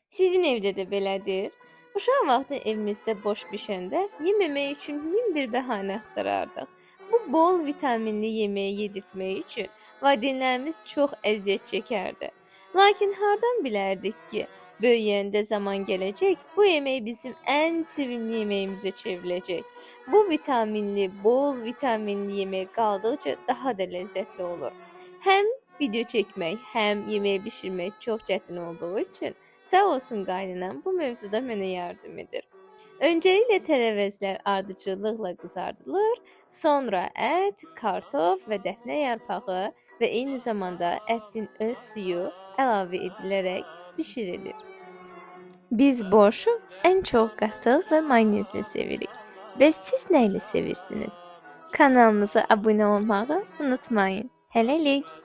Sizin evdə də belədir? Uşaq vaxtı evimizdə borş bişəndə yeməmək üçün min bir bəhanə axtarardıq. Bu bol vitaminli yeməyi yedirtmək üçün valideynlərimiz çox əziyyət çəkərdi. Lakin hardan bilərdik ki, böyüyəndə zaman gələcək, bu yemək bizim ən sevimli yeməyimizə çevriləcək. Bu vitaminli, bol vitaminli yemək qaldıqca daha da ləzzətli olur. Həm video çəkmək, həm yemək bişirmək çox çətin olduğu üçün sağ olsun qaynanam bu mövzuda mənə yardım edir. Öncelikle tərəvəzlər ardıcıllıqla qızardılır, sonra ət, kartof və dəfnə yarpağı və eyni zamanda ətin öz suyu əlavə edilərək bişirilir. Biz borşu ən çox qatıq və mayonezlə sevirik. Bəs siz nə ilə sevirsiniz? Kanalımıza abunə olmağı unutmayın. Hələlik.